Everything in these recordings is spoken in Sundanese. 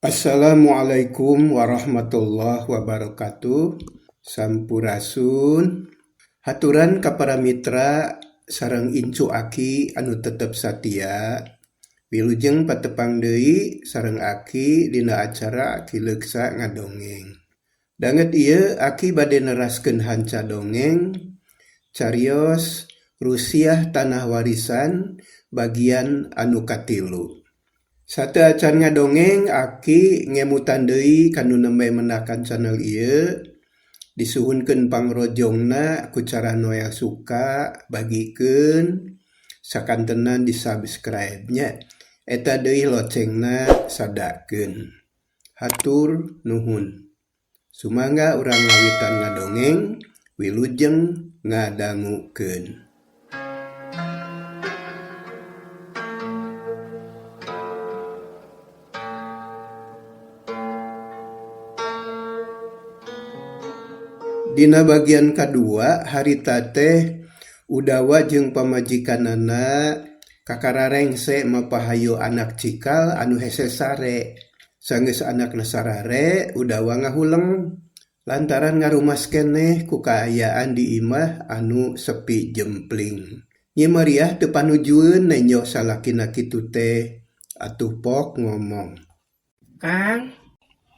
Assalamualaikum warahmatullahi wabarakatuh. Sampurasun. Haturan ka para mitra sareng incu aki anu tetep satia. Wilujeng patepang deui sareng aki dina acara Aki Leuksa Ngadongeng. Danget ieu aki bade neraskeun hanca dongeng carios Rusiah Tanah Warisan bagian anu katilu. Sateuacan ngadongeng aki ngemutan deui ka nu nembe menakan channel ieu disuhunkeun pangrojongna ku cara noel suka bagikeun sakantenan di subscribe nya eta deui locengna sadakeun. Hatur nuhun. Sumangga urang ngawitan ngadongeng wilujeng ngadangukeun. Dina bagian kadua harita teh Udawa jeung pamajikanana kakara rengse mapahayu anak cikal anu hese sare. Sanggeus anakna sarare Udawa ngahuleng lantaran ngarumas keneh ku kaayaan di imah anu sepi jempling. Nyi Mariah teu panujueun nenjo salakina kitu teh atuh pok ngomong. Kang.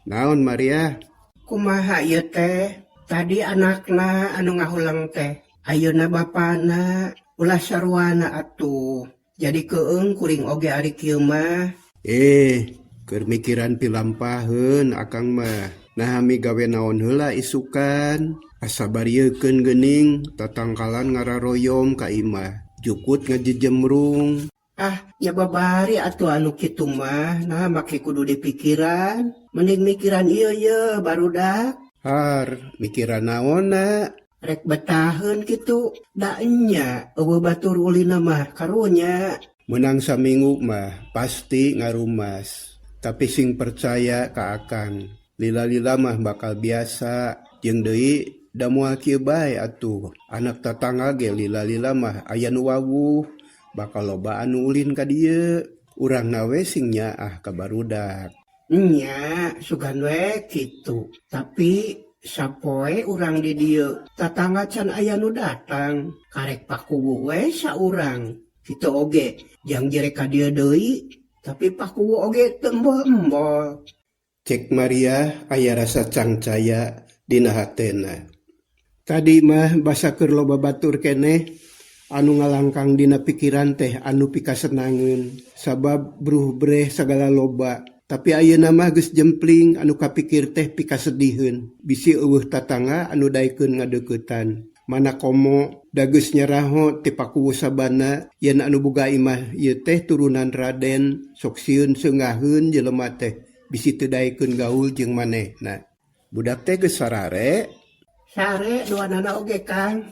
Naon Mariah? Kumaha ieu teh? Tadi anakna anu ngahuleng teh, ayeuna bapana, ulah saruana atuh. Jadi keung kuring oge ari kieu mah. Eh, keur mikiran pilampaheun akang mah. Naha migawe naon heula isukan. Asa bariekeun geuning tatangkalan ngararoyom ka imah. Jukut ngajejemrung. Ah, nya babari atuh anu kitu mah, naha make kudu dipikiran. Mending mikiran ieu ye barudak. Har, mikiran naonna? Rek betaheun kitu, da enya eueuh batur ulina mah karunya. Meunang saminggu mah pasti ngarumas. Tapi sing percaya ka akang, lila-lila mah bakal biasa. Jeung deui da moal kieu bae atuh. Anak tatangga ge lila-lila mah aya nu wawuh, bakal loba anu ulin ka dieu. Urangna we sing nyaah ka barudak. Nya, sugan we kitu. Tapi sapoe urang di dieu, tatangga can aya nu datang. Karek pakuwu we saurang. Kitu oge jang jere ka dieu deui, tapi pakuwu oge teu embol-embol. Cek Maria aya rasa cangcaya dina hatena. Tadi mah basa keur loba batur keneh anu ngalangkang dina pikiran teh anu pikasenangeun sabab bruh breh sagala loba. Tapi ayeuna mah geus jempling anu kapikir teh pikasediheun bisi eueuh tatangga anu daekeun ngadeuketan. Mana komo da geus nyaraho ti pakuwu sabana yen anu boga imah ieu teh turunan Raden sok sieun seungaheun jelema teh bisi teu daekeun gaul jeung manehna. Budak teh geus sarare. Sare duanana oge Kang.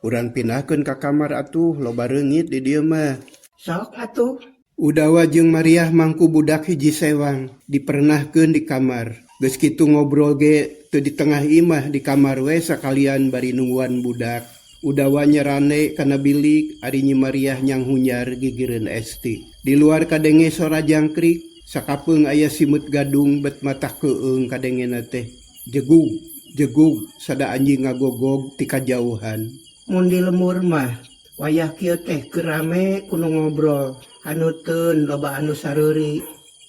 Urang pindahkeun ka kamar atuh loba reungit di dieu mah. Sok atuh. Udawa jeung Mariah mangku budak hiji sewang dipernahkeun di kamar. Geus kitu ngobrol ge teu di tengah imah di kamar we sakalian bari nungguan budak. Udawa nyerane kana bilik ari Nyi Mariah nyanghunjar gigireun Esti. Di luar kadenge sora jangkrik, sakapeung aya simut gadung bet matah keung kadengena teh. Jegug, jegug sada anjing ngagogog ti kajauhan. Mun di lembur mah wayah kieu teh keur rame ku nu ngobrol, hanuteun loba anu sareuri.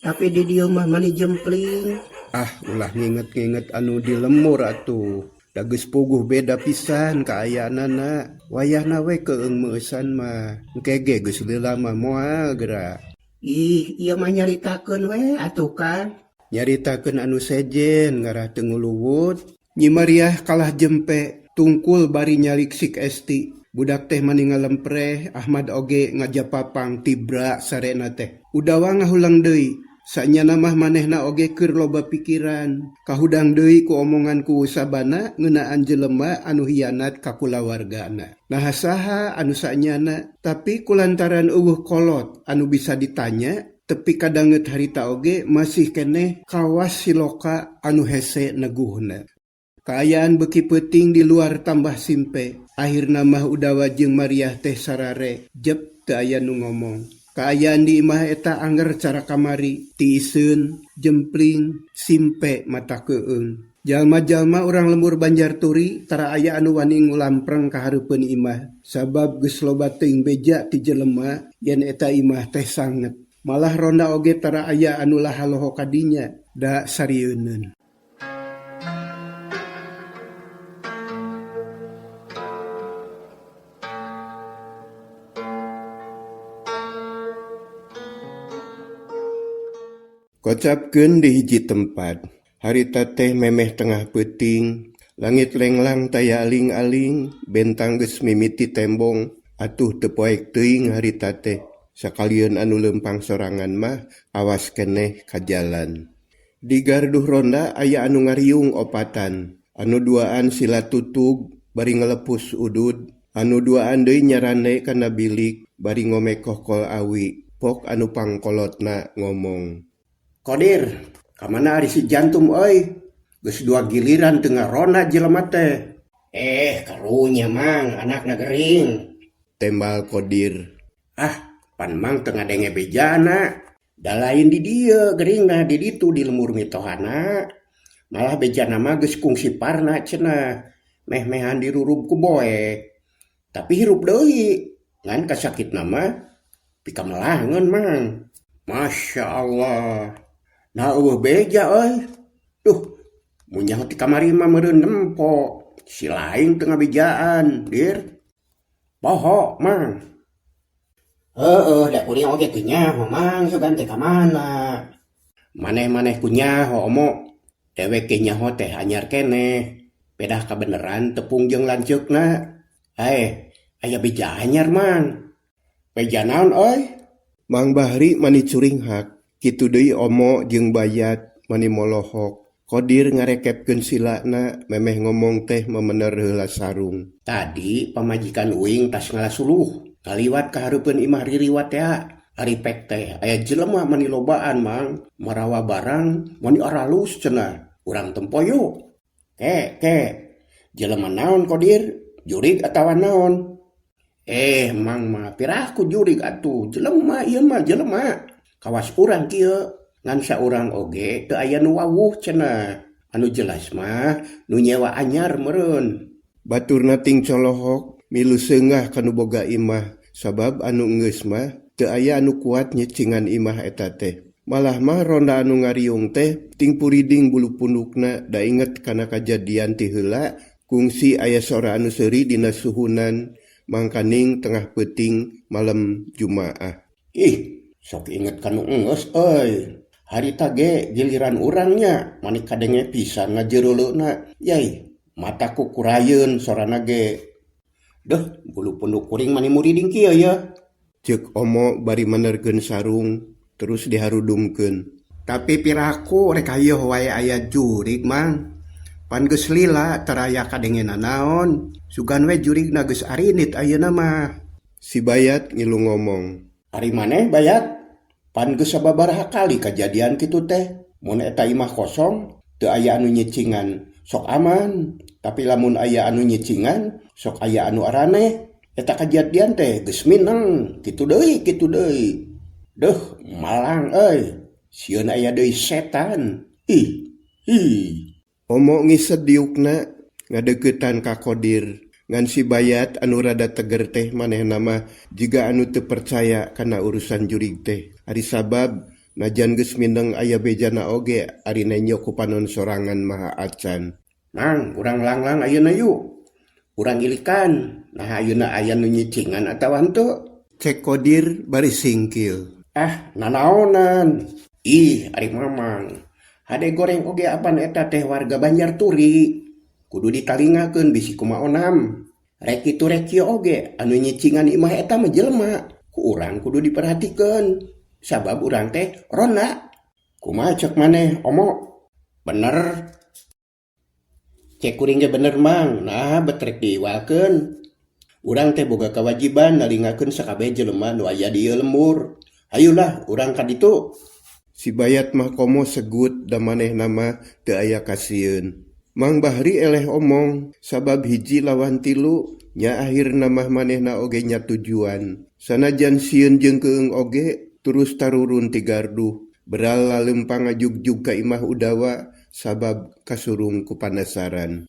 Tapi di dieu mah mani jempling. Ah, ulah nginget-nginget anu di lemur atuh. Da geus puguh beda pisan kaayaanana. Wayahna we keung meueusan mah. Engke ge geus lila mah moal geura. Ih, ieu mah nyaritakeun we atuh Kang. Nyaritakeun anu sejen ngarah teu nguluwut. Nyi Mariah kalah jempe, tungkul bari nyaliksik Esti. Budak teh mani ngalempreh, Ahmad oge ngajapapang tibra sarena teh. Udawa ngahuleng deui. Sanyana mah manehna oge keur loba pikiran. Kahudang deui ku omongan ku Sabana ngeunaan jelema anu hianat ka kulawargana. Naha saha anu sanyana, tapi kulantaran eueuh kolot anu bisa ditanya, tepi kadanget harita oge masih keneh kawas siloka anu hese neguhna. Kaayaan beuki peuting di luar tambah simpe. Akhirna mah Udawa jeung Mariah teh sarare, jep teu aya nu ngomong. Kaayaan di imah eta angger cara kamari, tiiseun, jempling, simpe mata keueung. Jalma-jalma urang lembur Banjar Turi tara aya anu wani ngulampreng ka hareupeun imah sabab geus loba teuing beja ti jelema yen eta imah teh sanget. Malah ronda oge tara aya anu laha-loho ka dinya da sarieuneun. Kocapkeun di hiji tempat. Harita teh memeh tengah peuting, langit lenglang taya aling-aling, bentang geus mimiti tembong, atuh teu poek teuing harita teh. Sakalieun anu leumpang sorangan mah awas keneh ka jalan. Di garduh ronda aya anu ngariung opatan, anu duaan sila tutug bari ngalepus udud, anu duaan deui nyarande kana bilik bari ngomek kokol awi, pok anu pangkolotna ngomong. Kodir, ka mana ari si jantum euy? Geus dua giliran teu ngaronda jelema teh. Karunya mang, anakna gering. Tembal Kodir. Ah, pan mang teu ngadenge bejana. Da lain di dieu geringna di ditu di lembur mitohana. Malah bejana mah geus kungsi parna cenah. Meh-mehan dirurub ku boe. Tapi hirup deui, ngan kasakitna mah pikamelangeun mang. Masya Allah. Nah eueuh beja euy. Duh, mun nyaho ti kamari mah meureun nempo. Si lain teu ngabejaan, Dir. Poho, Mang. Heueuh, da kuring oge teu nyaho, Mang, sugan teh ka mana. Maneh-maneh ku nyaho, omo. Dewek ge nyaho teh anyar keneh. Pedah kabeneran tepung jeung lanceukna. Hae, aya beja anyar, Mang. Beja naon euy? Mang Bahri mani curinghak. Kitu deui Omo jeung Bayat mani molohok. Kodir ngarekepkeun silana memeh ngomong teh memener heula sarung. Tadi pamajikan uing tas ngalasuluh. Kaliwat ka hareupeun imah ririwat tea. Ari pek teh aya jelema mani lobaan mang, marawa barang mani aralus cenah. Urang tempoyo. Ke ke jelema naon Kodir? Jurig atawa naon? Mang mah piraku jurig atuh. Jelema ieu mah jelema. Kawas urang kieu ngan saurang oge teu aya nu wawuh cenah. Anu jelas mah nu nyewa anyar meureun. Baturna ting colohok milu seungah ka nu boga imah sabab anu enggeus mah teu aya anu kuat nyicingan imah eta teh. Malah mah ronda anu ngariung teh ting puriding bulu pundukna da inget kana kajadian ti heula kungsi aya sora anu seuri dina suhunan mangkaning tengah peuting malam Jumaah. Ih, sok inget kanu enggeus euy. Harita ge giliran urang nya mani kadenge pisan ngajeureuleuna. Yai, mataku kurayeun sorana ge. Deuh, bulu punduk kuring mani muriding kieu ye. Ceuk Omo bari menerkeun sarung terus diharudumkeun. Tapi piraku rek hayoh wae aya jurig mang. Pan geus lila tara aya kadengena naon. Sugan we jurigna geus arinit ayeuna mah. Si Bayat ngilu ngomong. Ari maneh Bayat? Pan geus sababaraha kali kajadian kitu teh. Mun eta imah kosong, teu aya anu nyicingan, sok aman. Tapi lamun aya anu nyicingan, sok aya anu araneh. Eta kajadian teh geus mineng, kitu deui, kitu deui. Deuh, malang euy. Sieun aya deui setan. Ih, ih. Omo ngised diukna ngadeuketan ka Kodir. Ngan si Bayat anu rada teger teh manehna mah jiga anu teu percaya kana urusan jurig teh. Ari sabab najan geus mindeng aya bejana oge ari nenyo ku panon sorangan maha acan. Mang, urang langlang ayeuna yuk. Urang ilikan. Nah ayeuna aya nu nyicingan atawa henteu? Cek Kodir bari singkil. Ah, nanaonan. Ih, ari mamang. Hade goreng oge apan eta teh warga Banjar Turi. Kudu ditalingakeun bisi kumaha onam. Rek kitu rek kieu oge anu nyicingan imah eta mah jelema. Ku urang kudu diperhatikeun. Sabab urang teh ronda. Kumaha cek maneh, Omo? Bener. Cek kuring ge bener mang. Nah, betrek diiwalkeun. Urang teh boga kewajiban nalingakeun sakabeh jelema nu aya di ieu lembur. Hayulah urang ka ditu. Si Bayat mah komo segut da manehna mah teu aya kasieun. Mang Bahri eleh omong sabab hiji lawan tilu Nya akhirna mah manehna oge nyatujuan. Sanajan sieun jeung keung oge terus tarurun ti gardu. Beral lalempang ngajugjug ka imah Udawa sabab kasurung ku panasaran.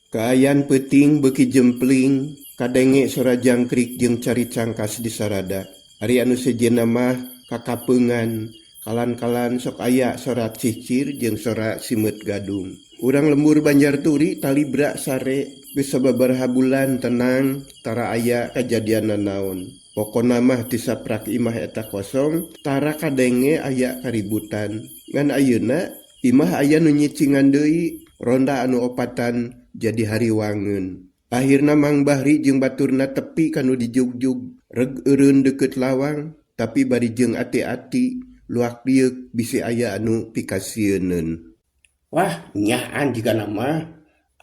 Kaayaan peuting beuki jempling, kadenge sora jangkrik jeung caricangkas di sarada. Ari anu sejenna mah kakapeungan, kalan-kalan sok aya sora cicir jeung sora simeut gadung. Urang lembur Banjar Turi talibra sare, geus sababaraha bulan tenang tara aya kajadian nanaon. Pokona mah ti saprak imah eta kosong, tara kadenge aya kaributan. Ngan ayeuna imah aya nu nyicingan deui, ronda anu opatan jadi hariwangeun. Akhirna Mang Bahri jeung baturna tepi kanu dijugjug, reg eureun deukeut lawang, tapi bari jeung ati-ati luak lieuk bisi aya anu pikasieuneun. Wah, nyaan jigana mah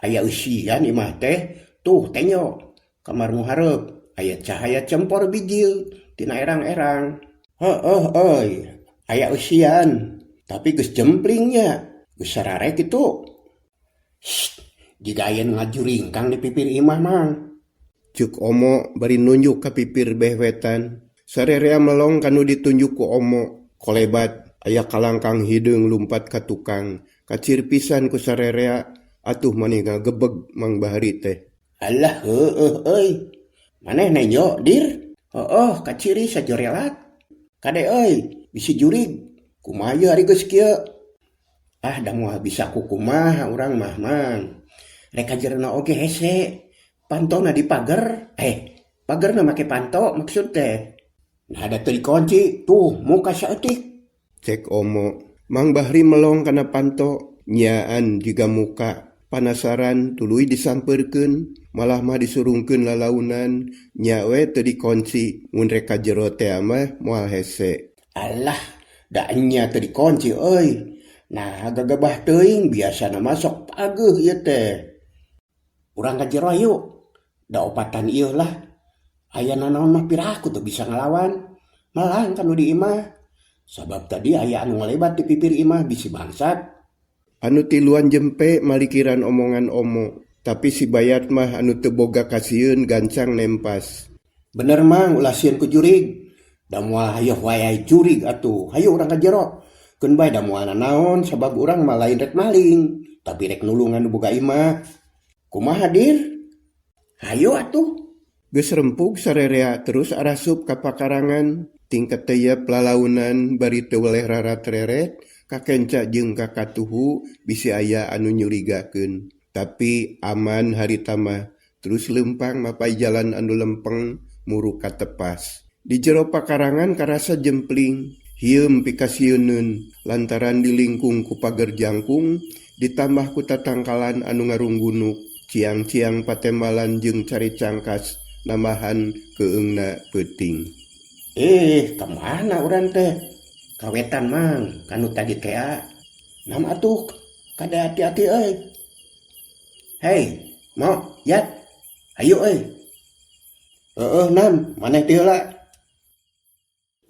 aya eusian imah teh. Tuh tenyo kamar nu hareup aya cahaya cempor bijil tina erang-erang. Heueuh euy, aya eusian, tapi geus jempling nya, geus sarare kitu. Shh, jiga aya nu ngajuringkang di pipir imah Mang. Ceuk Omo bari nunjuk ka pipir beh wetan. Sarerea melong kanu ditunjuk ku Omo. Kolebat aya kalangkang hideung lumpat ka tukang. Kacir pisan ku sarerea atuh mani ngagebeg Mang Bahri teh. Alah heueuh euy. Maneh nenjo dir? Heueuh kaciri sajorelat. Kade euy, bisi jurig. Kumaha ieu ari geus kieu? Ah da moal bisa kukumaha urang mah Mang. Rek ka jerona oge hese. Pantona di pager. Pagerna make panto maksud teh. Nah da teu dikunci, tuh muka saeutik. Cek Omo. Mang Bahri melong kana panto, nyaan jiga muka. Panasaran tuluy disampeurkeun, malah mah disurungkeun lalaunan, nya we teu dikunci, mun rek ka jero teh mah moal hese. Alah, da nya teu dikunci euy. Nah, gagabah teuing biasana mah sok pageuh ieu teh. Urang ka jero hayu. Da opatan ieu lah. Aya nanaon mah piraku teu bisa ngalawan. Melang kanu di imah. Sabab tadi aya anu ngalebat di pipir imah bisi bangsat. Anu tiluan jempe malikiran omongan Omo, tapi si Bayat mah anu teu boga kasieun gancang nempas. Bener Mang, ulah sieun ku jurig. Da moal hayoh wae jurig atuh. Hayu urang ka jero. Keun bae da moal nanaon sabab urang mah lain rek maling, tapi rek nulungan nu boga imah. Kumaha dir? Hayu atuh. Geus rempug sarerea terus arasup ka pakarangan, tingkat teyep lalaunan bari teu weleh rarat-reret, kakenca jeung kakatuhu bisi aya anu nyurigakeun. Tapi aman harita mah, terus leumpang mapay jalan anu lempeng muruk ka tepas. Di jero pakarangan karasa jempling, hieum pikasieuneun lantaran dilingkung ku pager jangkung, ditambah ku tatangkalan anu ngarunggunuk, ciang-ciang patembalan jeung caricangkas nambahan keungna peuting. Ka mana urang teh? Kawetan Mang, kanu tadi tea. Nam atuh kada hati-hati euy. Hei, Mo, Yat. Hayu euy. Heueuh Nam, maneh teh heula.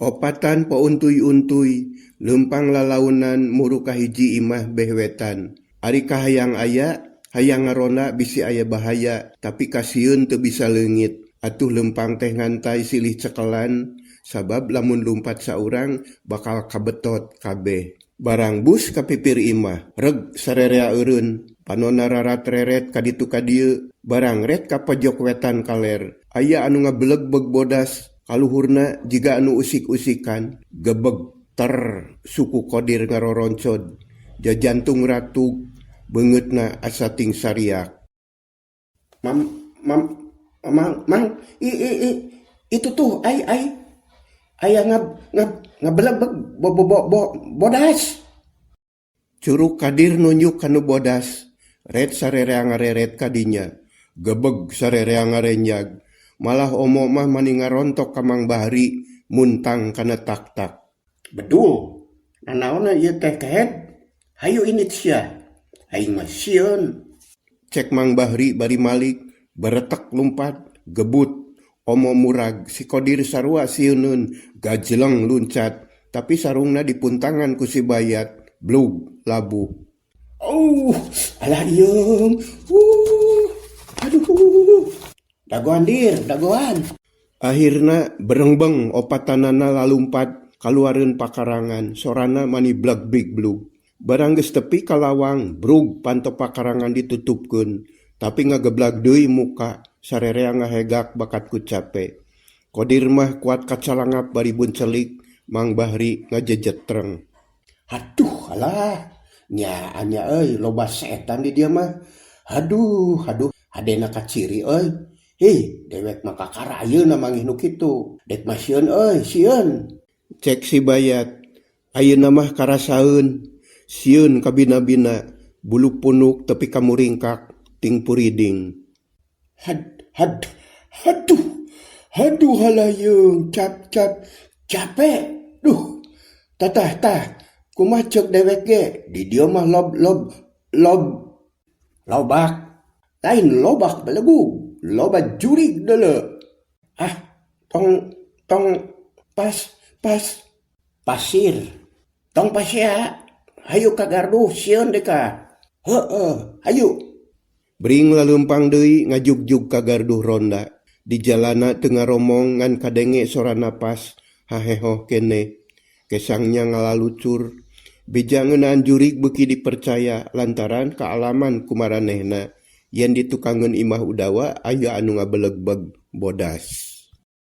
Opatan pountuy-untuy, leumpang lalaunan muru ka hiji imah beh wetan. Ari kahayang aya, hayang ngaronda bisi aya bahaya, tapi kasieun teu bisa leungit. Atuh leumpang teh ngantai silih cekelan, sabab lamun lumpat saurang bakal kabetot kabeh. Barang bus ka pipir imah, reg sarerea eureun, panona rarat-reret ka ditu ka dieu, barang ret ka pojok wetan kaler. Aya anu ngabelegbeg bodas, kaluhurna jiga anu usik-usikan, gebeg ter suku Kodir ngaroroncod, jajantung ratug, beungeutna asa ting sariak. Mam, mam, mang, mang, i, i, i, itu tuh, ai, ai, aya ngab, ngab, ngabelebeg, bo, bo, bo, bo, bodas. Curug Kadir nunjuk kanu bodas, ret sarerea ngareret kadinya, gebeg sarerea ngarenjag, malah Omo mah mani ngarontok ka Mang Bahri muntang kana tak-tak. Bedul, nanaonna ieu teh kehed? Hayu indit sia, aing mah sieun. Cek Mang Bahri bari malik, beretek lumpat, gebut. Omo murag, si Kodir sarua sieuneun, gajleng luncat, tapi sarungna dipuntangan ku si Bayat, blug labuh. Oh, alah ieung. Aduh. Dagoan dir, dagoan. Akhirna berengbeng opatanana lalumpat kaluareun pakarangan, sorana mani blag big blug. Barang geus tepi ka lawang, brug panto pakarangan ditutupkeun, tapi ngageblag deui muka, sarerea ngahegak bakat ku cape. Kodir mah kuat kacalangap bari buncelik, Mang Bahri ngajejetreng. Aduh alah, nyaan nya euy loba setan di dieu mah. Aduh, aduh, hadena kaciri euy. Hih, dewek mah kakara ayeuna manggih nu kitu. Dek mah sieun euy, sieun. Cek si Bayat, ayeuna mah karasaeun, sieun kabina-bina, bulu punuk tepi ka muringkak ting puriding. Had had haduh, haduh halayung cap cap capek. Duh, tatah tah, kumaha ceuk dewek ge di dieu mah lob lob lob lobak. Lain lobak belegug, loba jurig deuleu. Ah, tong tong pas pas pasir. Tong pasea, hayu ka gardu sieun deka. Heueuh, hayu. Bring laleumpang deui ngajugjug ka gardu ronda. Di jalana teu ngaromong ngan kadenge sora napas hahehoh keneh. Kesangnya ngalalucur. Beja ngeunaan jurig beuki dipercaya lantaran kaalaman ku maranehna yen di tukangeun imah Udawa aya anu ngabelegbeg bodas.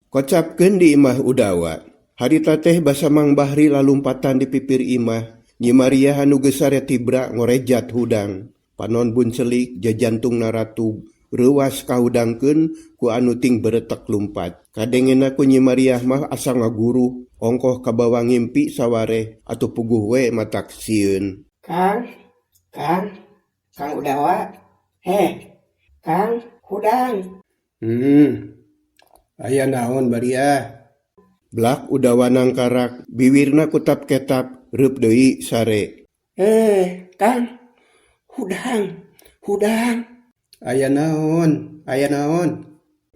Kocapkeun di imah Udawa. Harita teh basa Mang Bahri lalumpatan di pipir imah. Nyi Mariah anu geus sare tibra ngorejat hudang. Panon buncelik jajantungna ratug reuwas kahudangkeun ku anu ting beretek lumpat. Kadengena ku Nyi Mariah mah asa ngaguruh, ongkoh kabawa ngimpi sawareh atuh puguh we matak sieun. Kang, Kang, Kang Udawa, heh, Kang, hudang. Aya naon Mariah? Blak Udawa nangkarak, biwirna kutap-ketap, reup deui sare. Kang, hudang, hudang. Aya naon, aya naon?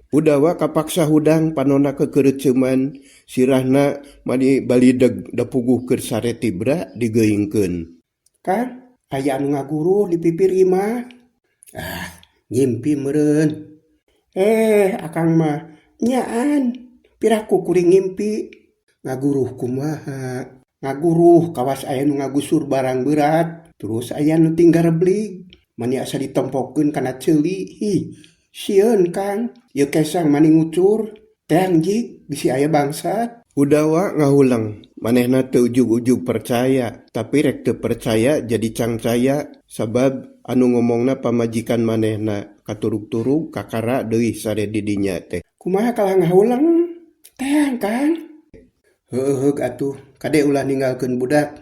Udawa kapaksa hudang panonna kekeureuceuman, sirahna mani balideg da puguh keur sare tibra digeuingkeun. Kang, aya anu ngaguruh di pipir imah. Ah, ngimpi meureun. Akang mah nyaan. Piraku kuring ngimpi. Ngaguruh kumaha? Ngaguruh kawas aya nu ngagusur barang berat, terus aya nu tinggal reblig. Mani asa ditempokeun kana ceuli. Hi, sieun Kang. Ieu kesang mani ngucur. Teang jig bisi aya bangsat. Udawa ngahuleng, manehna teu ujug-ujug percaya, tapi rek teu percaya jadi cangcaya sabab anu ngomongna pamajikan manehna katurug-turug kakara deui sare di dinya teh. Kumaha kalah ngahuleng? Teang Kang. Heueuh atuh, kade ulah ninggalkeun budak.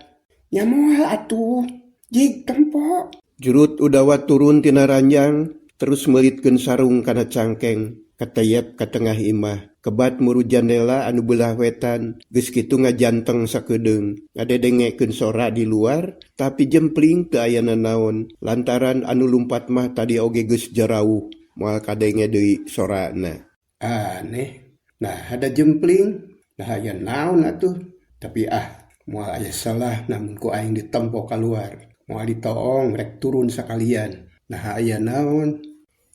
Nya moal atuh, jig tempo. Jurut Udawa turun tina ranjang, terus meulitkeun sarung kana cangkeng, kateyep ka tengah imah. Kebat muru jandela anu beulah wetan, geus kitu ngajanteng sakedeung, ngadedengekeun sora di luar, tapi jempling teu aya nanaon, lantaran anu lumpat mah tadi oge geus jarauh, moal kadenge deui sorana. Aneh, nah ada jempling, nah aya naon atuh, tapi ah moal aya salah namun ku aing ditempo kaluar. Moal ditoong rek turun sakalian. Nah aya naon?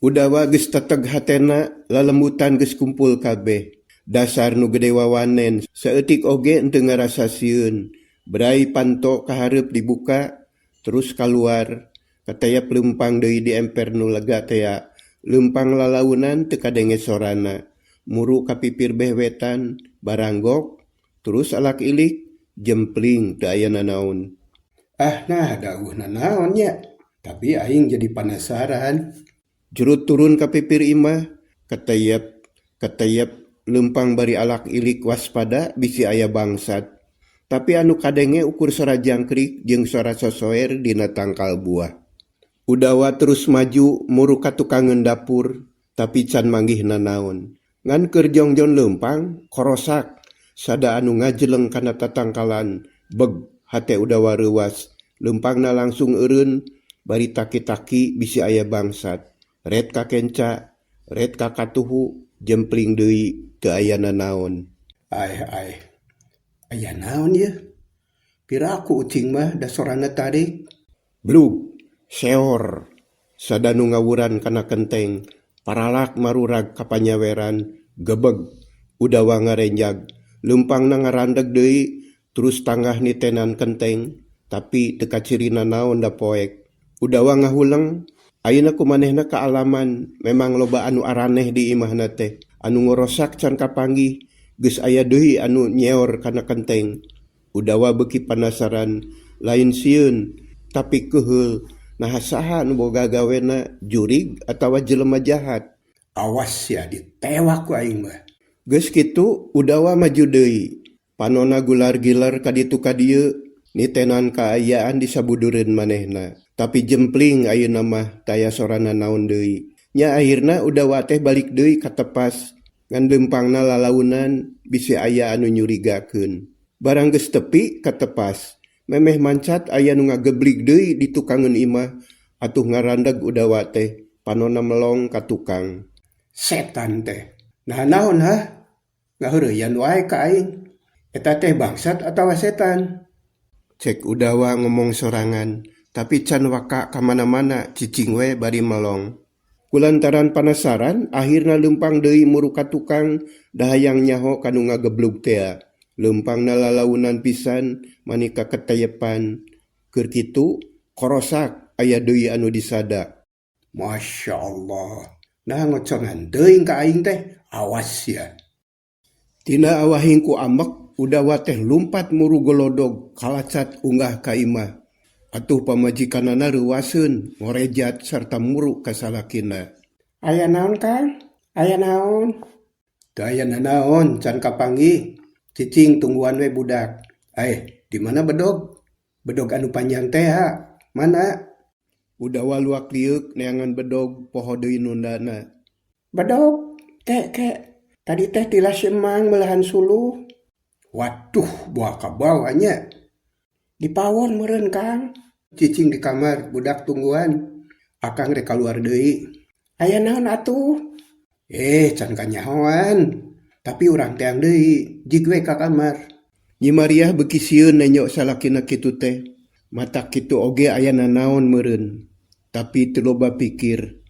Udawa geus teteg hatena, lalembutan geus kumpul kabeh. Dasar nu gede wawanen, saeutik oge henteu ngarasa sieun. Berai panto kahareup dibuka, terus kaluar. Katayap leumpang deui di emper nu lega tea. Leumpang lalaunan teu kadenge sorana. Muru ka pipir beh wetan, baranggok, terus alak ilik, jempling teu aya nanaon. Ah nah dawuh nanaon nya, tapi aing jadi penasaran. Jurut turun ka pipir imah, keteyep, keteyep, leumpang bari alak ilik waspada bisi aya bangsat. Tapi anu kadenge ukur sora jangkrik jeung sora sosoer dina tangkal buah. Udawa terus maju muru ka tukangeun dapur, tapi can manggih nanaon. Ngan keur jongjon leumpang, korosak, sada anu ngajeleng kana tatangkalan, beg hate Udawa reuwas. Leumpangna langsung eureun, bari taki-taki bisi aya bangsat. Ret ka kenca, ret ka katuhu, jempling deui teu aya nanaon. Ai ai, aya naon yeuh? Piraku ucing mah da sorana tarik. Blug, seor, sada nu ngawuran kana kenteng. Paralak marurag ka panyaweran, gebeg Udawa ngarenjag. Leumpangna ngarandeg deui terus tanggah nitenan kenteng, tapi teu kaciri nanaon da poek. Udawa ngahuleng, ayeuna ku manehna kaalaman memang loba anu araneh di imahna teh. Anu ngorosak can kapanggih, geus aya deui anu nyeor kana kenteng. Udawa beuki panasaran, lain sieun tapi keuheul naha saha nu boga gawena jurig atawa jelema jahat. Awas sia ditewak ku aing mah. Geus kitu Udawa maju deui, panona gular-giler ka ditu ka dieu nitenan kaayaan di sabudureun manehna. Tapi jempling ayeuna mah taya sora nanaon deui. Nya ahirna Udawa teh balik deui ka tepas ngan leumpangna lalaunan bisi aya anu nyurigakeun. Barang geus tepi ka tepas, memeh mancat aya nu ngageblig deui di tukangeun imah atuh ngarandeg Udawa teh panona melong ka tukang. Setan teh. Naha naon hah? Ngaheureyan wae ka aing. Eta teh bangsat atawa setan? Cek Udawa ngomong sorangan, tapi can waka ka mana-mana cicing we bari melong. Kulantaran panasaran ahirna leumpang deui muru ka tukang da hayang nyaho ka nu ngageblug tea. Leumpangna lalaunan pisan mani kaketeyepan. Keur kitu korosak aya deui anu disada. Masya Allah, naha ngocongan teuing ka aing teh, awas sia. Tina awahing ku ambek Udawa teh lumpat muru golodog kalacat unggah ka imah. Atuh pamajikanana reuwaseun ngorejat sarta muru ka salakina. Aya naon Kang? Aya naon? Teu aya nanaon can kapanggih. Cicing tungguan we budak. Aeh, di mana bedog? Bedog anu panjang teh ha? Mana? Udawa luak lieuk neangan bedog poho deui nundana. Bedog, ke ke, tadi teh tilas si emang meulahan suluh. Waduh, boa kabawa nya. Di pawon meureun Kang. Cicing di kamar, budak tungguan. Akang rek kaluar deui. Aya naon atuh? Can kanyahoan. Tapi urang teang deui, jig we ka kamar. Nyi Mariah beuki sieun nenjo salakina kitu teh. Matak kitu oge aya nanaon meureun. Tapi teu loba pikir.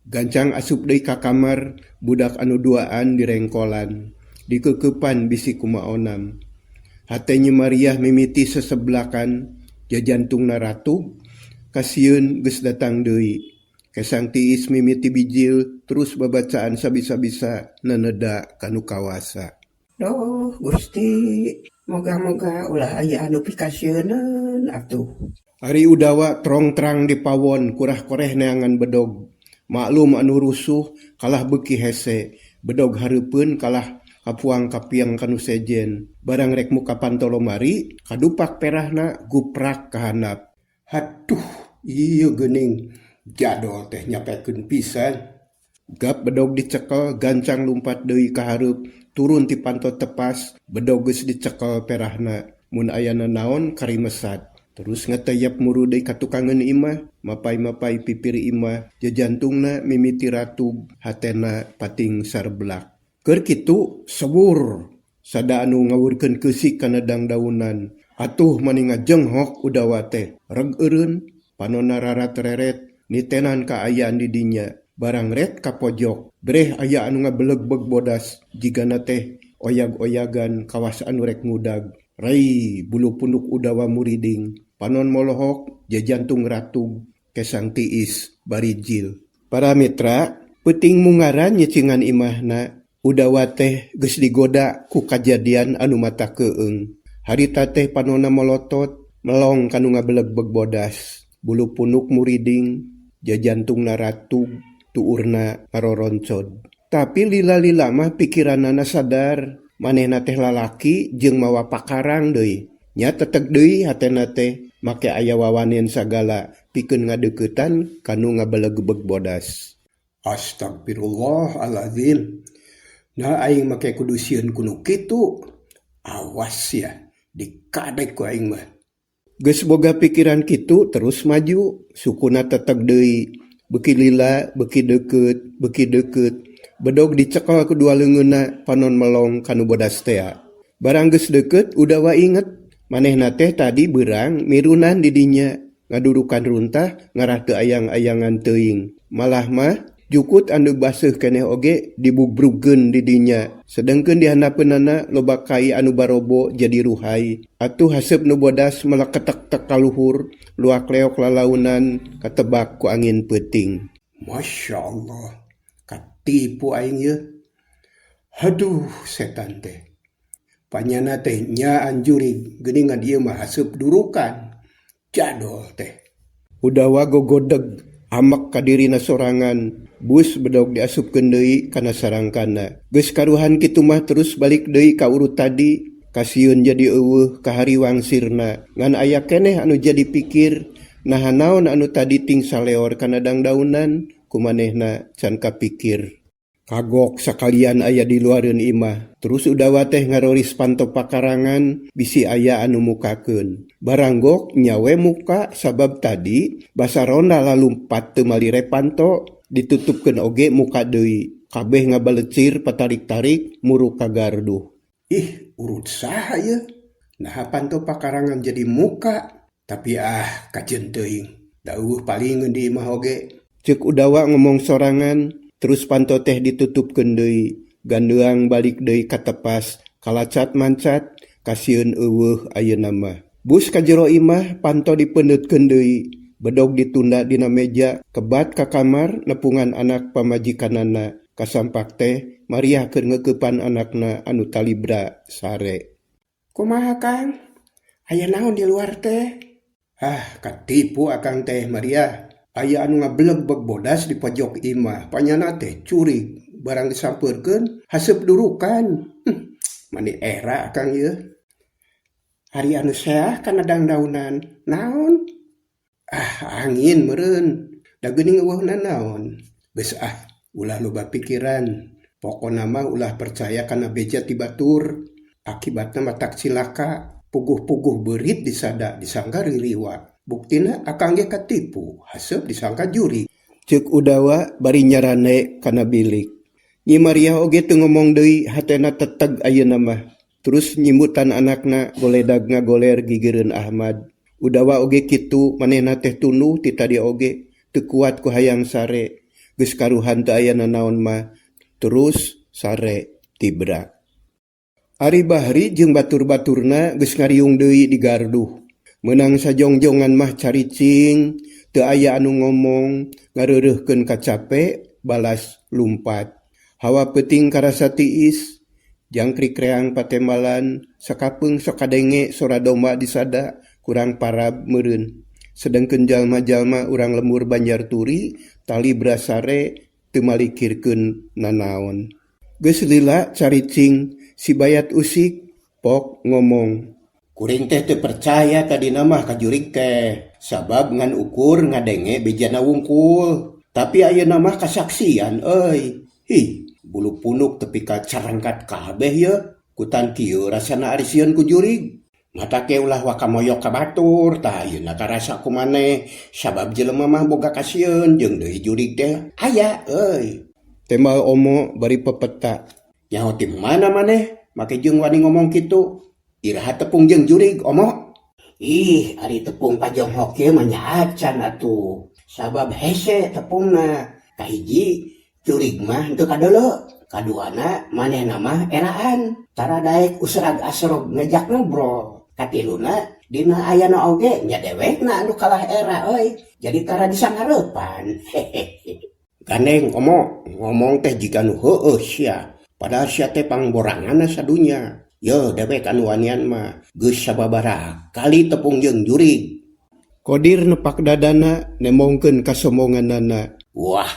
Gancang asup deui ka kamar, budak anu duaan direngkolan. Dikeukepan bisi kumaonam. Hate Nyi Mariah mimiti seseblakan, jajantungna ratug, kasieun geus datang deui. Kesang tiis mimiti bijil terus babacaan sabisa-bisa naneda ka nu kawasa. Duh Gusti, moga-moga ulah aya anu pikasieuneun atuh. Ari Udawa trong-trang di pawon kurah-koreh neangan bedog. Maklum anu rusuh kalah beuki hese, bedog hareupeun kalah kapuang kapieng ka nu sejen. Barang rek muka panto lomari, kadupak perahna guprak ka handap. Haduh, ieu geuning jadol teh nyapekeun pisan. Gap bedog dicekel gancang lumpat deui ka hareup, turun ti panto tepas, bedog geus dicekel perahna. Mun aya nanaon karimesat. Terus ngateyep muru deui ka tukangeun imah, mapai-mapai pipir imah, jajantungna mimiti ratug, hatena pating sarblak. Keur kitu sewur sada anu ngawurkeun keusik kana dangdaunan. Atuh mani ngajenghok Udawa teh, reg eureun, panona rarat-reret, nitenan kaayaan di dinya. Barang ret ka pojok, breh aya anu ngabelegbeg bodas, jigana teh oyag-oyagan kawas anu rek ngudag. Rei bulu punduk Udawa muriding, panon molohok, jajantung ratug, kesang tiis bari jil. Para mitra, peuting mungaran nyicingan imahna, Udawa teh geus digoda ku kajadian anu mata keung. Harita teh panona molotot, melong kanu ngabelegbeg bodas. Bulu punuk muriding, jajantungna ratug, tuurna ngaroroncod. Tapi lila-lila mah pikiranana sadar, manehna teh lalaki jeung mawa pakarang deui. Nya teteg deui hatena teh, make aya wawanen sagala pikeun ngadeuketan kanu ngabelegbeg bodas. Astagfirullahalazim. Nah aing make kudu sieun ku nu kitu. Awas sia, dikadek ku aing mah. Geus boga pikiran kitu terus maju, sukuna teteg deui. Beuki lila, beuki deukeut, beuki deukeut. Bedog dicekel ku dua leungeunna panon melong kanu bodas tea. Barang geus deukeut Udawa inget, manehna teh tadi beurang mirunan di dinya, ngadurukan runtah ngarah teu ayang-ayangan teuing. Malah mah Jukut anu baseuh keneh oge dibubrugkeun di dinya. Sedengkeun di handapeunana loba kai anu barobo jadi ruhay. Atuh haseup nu bodas meleketek ka luhur, luak-leok lalaunan katebak ku angin peuting. Masya Allah, katipu aing yeuh. Haduh setan teh. Panyana teh nyaan jurig geuningan ieu mah haseup durukan. Jadol teh. Udawa gogodeg amek ka dirina sorangan. Bus bedog diasupkeun deui kana sarangkana. Geus karuhan kitu mah terus balik deui ka urut tadi. Kasieun jadi eueuh kahariwang sirna. Ngan aya keneh anu jadi pikir naha naon anu tadi ting saleor kana dangdaunan ku manehna can kapikir. Kagok sakalian aya di luareun imah. Terus Udawa teh ngaroris panto pakarangan bisi aya anu mukakeun. Baranggok nya we muka sabab tadi basa ronda lalumpat teu malire panto ditutupkeun oge muka deui. Kabeh ngabalecir patarik-tarik muruk ka garduh. Ih, urut saha yeuh? Naha panto pakarangan jadi muka? Tapi ah, kajeun teuing. Da eueuh palingeun di imah oge. Ceuk Udawa ngomong sorangan. Terus panto teh ditutupkeun deui. Gandeang balik deui ka tepas, kalacat mancat, kasieun eueuh ayeuna mah. Bus ka jero imah, panto dipeundeutkeun deui. Bedog ditunda dina meja, kebat ka kamar nepungan anak pamajikanana. Kasampak teh Mariah keur ngeukepan anakna anu talibra sare. Kumaha Kang? Aya naon di luar teh? Ah, katipu akang teh Mariah. Aya anu ngabelegbeg bodas di pojok imah. Panyana teh curig barang disampeurkeun haseup durukan. Mani era akang ieu. Ari anu seah kana dangdaunan naon? Ah, angin meureun. Da geuning eueuh nanaon. Geus ah, ulah loba pikiran. Pokona mah ulah percaya kana beja ti batur. Akibatna matak cilaka. Puguh-puguh beurit disada disangka ririwa. Buktina akang ge katipu, haseup disangka jurig. Ceuk Udawa bari nyarande kana bilik. Nyi Mariah oge teu ngomong deui hatena teteg ayeuna mah. Terus nyimbutan anakna goledag ngagoler gigireun Ahmad. Udawa oge kitu manehna teh tunduh ti tadi oge teu kuat ku hayang sare. Geus karuhan teu aya nanaon mah terus sare tibra. Ari Bahri jeung batur-baturna geus ngariung deui di garduh. Meunang sajongjongan mah caricing, teu aya anu ngomong, ngareureuhkeun kacape, balas lumpat. Hawa peuting karasa tiis, jangkrik reang patembalan, sakapeung sok kadenge sora domba disada, kurang parab meureun. Sedengkeun jalma-jalma urang lembur Banjar Turi talibra sare teu malikirkeun nanaon. Geus lila caricing, si Bayat usik, pok ngomong. Kuring teh teu percaya tadina mah ka jurig teh, sabab ngan ukur ngadenge bejana wungkul. Tapi ayeuna mah kasaksian euy. Hih, bulu punuk tepi ka carangkat kabeh yeuh. Kutan kieu rasana ari sieun ku jurig. Mata ke ulah waka moyok ka batur, tah ayeuna karasa ku maneh sabab jelema mah boga kasieun jeung deui jurig teh aya euy. Tembal Omo bari pepeta. Nyaho ti mana maneh make jeung wani ngomong kitu? Iraha tepung jeung jurig Omo? Ih, ari tepung pajonghok kieu mah nya acan atuh. Sabab hese tepungna. Kahiji, jurig mah henteu kadeuleu. Kaduana manehna mah eraan. Tara daek usrag asrog ngajak ngobrol. Katiluna dina ayana oge nya dewekna anu kalah era euy. Jadi tara disangareupan. Hehehe. Gandeng Omo ngomong teh jiga nu heueuh sia. Padahal sia teh pangboranganna sadunya. Yeuh dewek anu wanian mah geus sababaraha kali tepung jeung jurig. Kodir nepak dadana nembongkeun kasombonganana. Wah,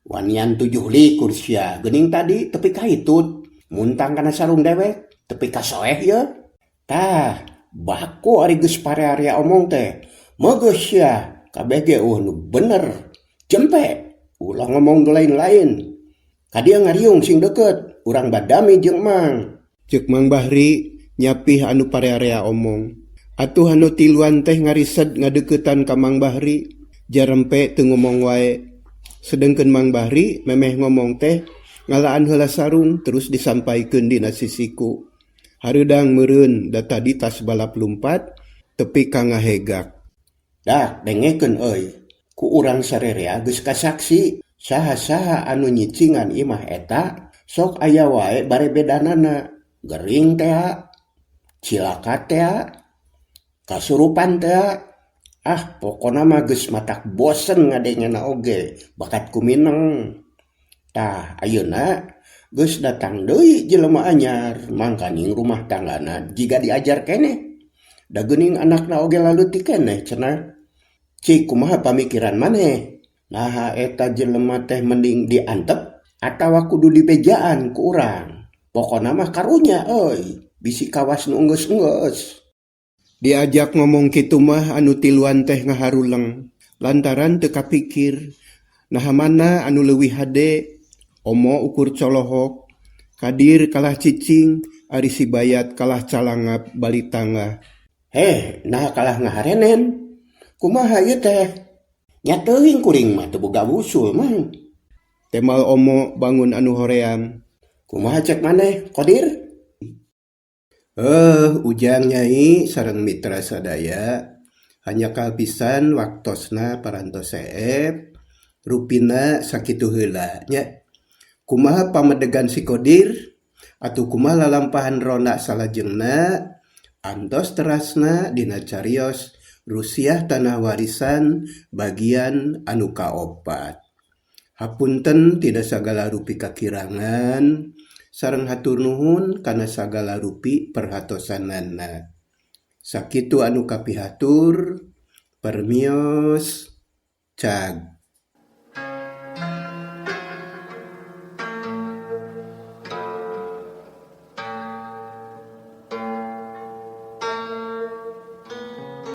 wanian 27 sia. Geuning tadi tepi ka hitut. Muntang kana sarung dewek tepi ka soeh yeuh. Tah, baku ari geus pare-area omong teh. Meugeus sia, kabeh ge eueuh nu bener. Jempe, ulah ngomong nu lain-lain. Ka dieu ngariung sing deukeut, urang badami jeung Mang. Ceuk Mang Bahri nyapih anu pare-area omong. Atuh anu tiluan teh ngarised ngadeuketan ka Mang Bahri, jarempe teu ngomong wae. Sedengkeun Mang Bahri memeh ngomong teh ngalaan heula sarung terus disampaikeun dina sisiku. Hareudang meureun da tadi tas balap lumpat tepi ka ngahegak. Dah dengekeun euy, ku urang sarerea geus kasaksi. Saha-saha anu nyicingan imah eta sok aya wae barebedanana, gering tea, cilaka tea, kasurupan tea. Ah pokona mah geus matak bosen ngadengena oge bakat ku mineng. Tah ayeuna geus datang deui jelema anyar mangkaning rumah tanggana jiga diajar keneh. Da geuning anakna oge laleutik keneh cenah. Cik kumaha pamikiran maneh? Naha eta jelema teh mending diantep atawa kudu dibejaan ku urang? Pokona mah karunya euy, bisi kawas nu enggeus-enggeus. Diajak ngomong kitu mah anu tiluan teh ngaharuleng lantaran teu kapikir naha mana anu leuwih hade omo ukur colohok Kadir kalah cicing ari si Bayat kalah calangap bali tangah. Heh naha kalah ngaharenen? Kumaha ieu teh? Nya teuing kuring mah teu boga usul mang. Temal Omo bangun anu hoream. Kumaha cek maneh Kodir? Heuh Ujang Nyai sareng mitra sadaya hanjakal pisan waktosna parantos seep rupina sakitu heula nya. Kumaha pamedegan si Kodir atuh kumaha lalampahan ronda salajengna antos terasna dina carios Rusiah Tanah Warisan bagian anu kaopat. Hapunten tina sagala rupi kakirangan sareng hatur nuhun kana sagala rupi perhatosanana. Sakitu anu kapihatur, permios, cag.